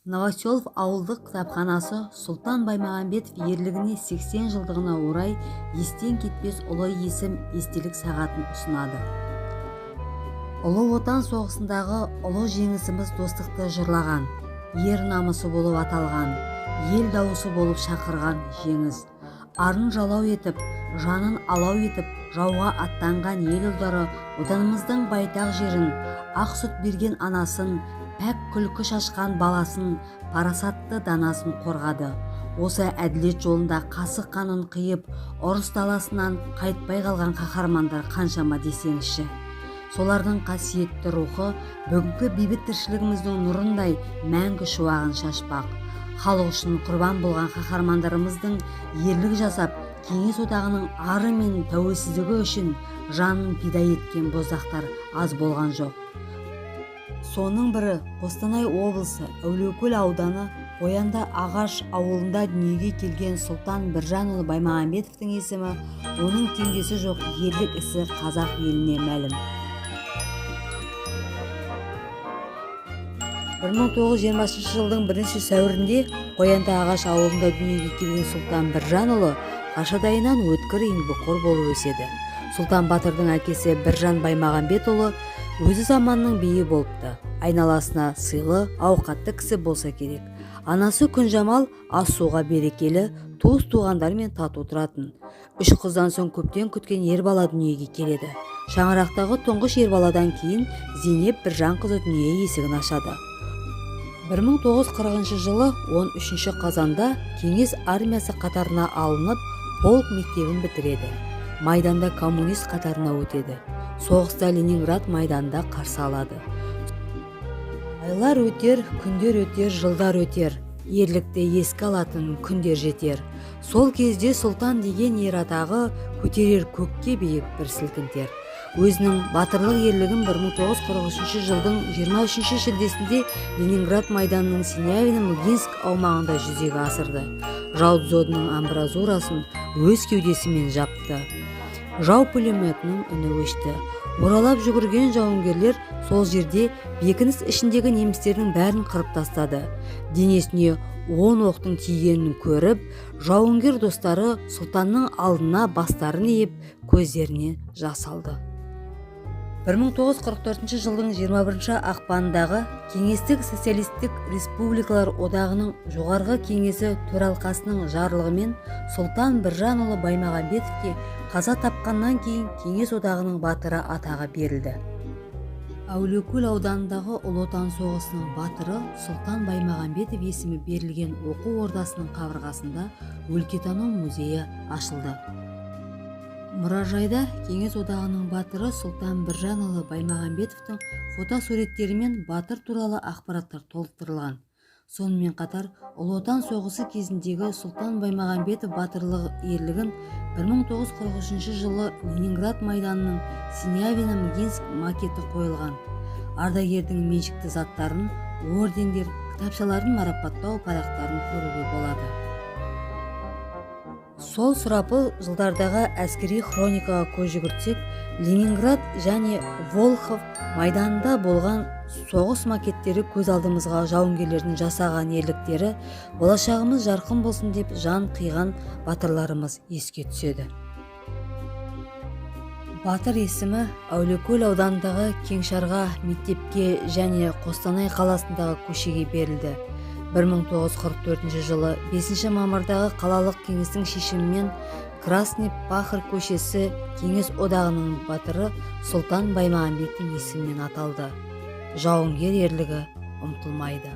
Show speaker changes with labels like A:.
A: Новоселов ауылдық кітапханасы Сұлтан Баймағамбетов ерлігіне 80 жылдығына орай естен кетпес ұлы есім естелік сағатын ұсынады. Ұлы Отан соғысындағы ұлы жеңісіміз достықты жырлаған, ер намысы болып аталған, ел дауысы болып шақырған жеңіс. Арын жалау етіп, жанын алау етіп, жауға аттанған ел ұлдары отанымыздың байтақ жерін, ақ сүт берген анасын, пәк күлкі шашқан баласын, парасатты данасын қорғады. Осы әділет жолында қасық қанын қиып, ұрыс даласынан қайтпай қалған қаһармандар қаншама десеңізші. Солардың қасиетті рухы бүгінгі бейбіт тіршілігіміздің нұрындай мәңгі шуағын шашпақ. Халық үшін құрбан болған қаһармандарымыздың ерлік жасап, Кеңес одағының ары мен тәуелсіздігі үшін жанын пида еткен боздақтар аз болған жоқ. Соның бірі Қостанай облысы Әулиекөл ауданы Қоянды ағаш ауылында дүниеге келген Сұлтан Біржанұлы Баймағамбетовтің есімі, оның теңдесі жоқ ерлік ісі қазақ еліне мәлім. 1920 жылдың 1 сәуірінде Қоянды ағаш ауылында дүниеге келген Сұлтан Біржанұлы қаршадайынан өткір еңбекқор болып өседі. Сұлтан батырдың әкесі Біржан Баймағамбетұлы өзі заманның биі болыпты. Айналасына сыйлы, ауқатты кісі болса керек. Анасы Күнжамал ас-суға берекелі, туыс-туғандармен тату тұратын. Үш қыздан соң көптен күткен ер бала дүниеге келеді. Шаңырақтағы тұңғыш ер баладан кейін Зейнеп Біржанқызы дүние есігін ашады. 1940 жылы 13 қазанда Кеңес армиясы қатарына алынып, полк мектебін бітіреді. Майданда коммунист қатарына өтеді. Соғыста Ленинград майданында қарсы алады. Айлар өтер, күндер өтер, жылдар өтер. Ерлікті еске алатын күндер жетер. Сол кезде Сұлтан деген ер атағы көтерер көкке биік бір сілкінтер. Өзінің батырлық ерлігін 1943 жылдың 23 шілдесінде Ленинград майданының Синявино-Мгинск аумағында жүзеге асырды. Жау дзотының амбразурасын өз кеудесімен жапты. Жау пулеметінің үні өшті. Оралап жүгірген жауынгерлер сол жерде бекініс ішіндегі немістердің бәрін қырып тастады. Денесіне 10 оқтың тигенін көріп, жауынгер достары Сұлтанның алдына бастарын иіп, көздеріне жас алды. 1944 жылдың 21 ақпанындағы Кеңестік Социалистік Республикалар Одағының Жоғарғы Кеңесі төралқасының жарлығымен Сұлтан Біржанұлы Баймағамбетовке қаза тапқаннан кейін Кеңес Одағының батыры атағы берілді. Әулиекөл ауданындағы Ұлы Отан соғысының батыры Сұлтан Баймағамбетов есімі берілген оқу ордасының қабырғасында өлкетану музейі ашылды. Мұражайда Кеңес Одағының батыры Сұлтан Біржанұлы Баймағамбетовтің фотосуреттерімен батыр туралы ақпараттар толықтырылған. Сонымен қатар Ұлы Отан соғысы кезіндегі Сұлтан Баймағамбетов батырлық ерлігін 1943 жылы Ленинград майданының Синявино-Мгинск макеті қойылған. Ардагердің меншікті заттарын, ордендер, кітапшаларын, марапаттау парақтарын көруге болады. Сол сұрапыл жылдардағы әскери хроникаға көз жүгіртсек, Ленинград және Волхов майданында болған соғыс макеттері көз алдымызға жауынгерлердің жасаған ерліктері, болашағымыз жарқын болсын деп жан қиған батырларымыз еске түседі. Батыр есімі Әулиекөл ауданындағы Кеңшарға мектепке және Қостанай қаласындағы көшеге берілді. 1944 жылы 5 мамырдағы қалалық кеңестің шешімімен Красный Пахар көшесі Кеңес Одағының батыры Сұлтан Баймағамбеттің есімімен аталды. Жауынгер ерлігі ұмытылмайды.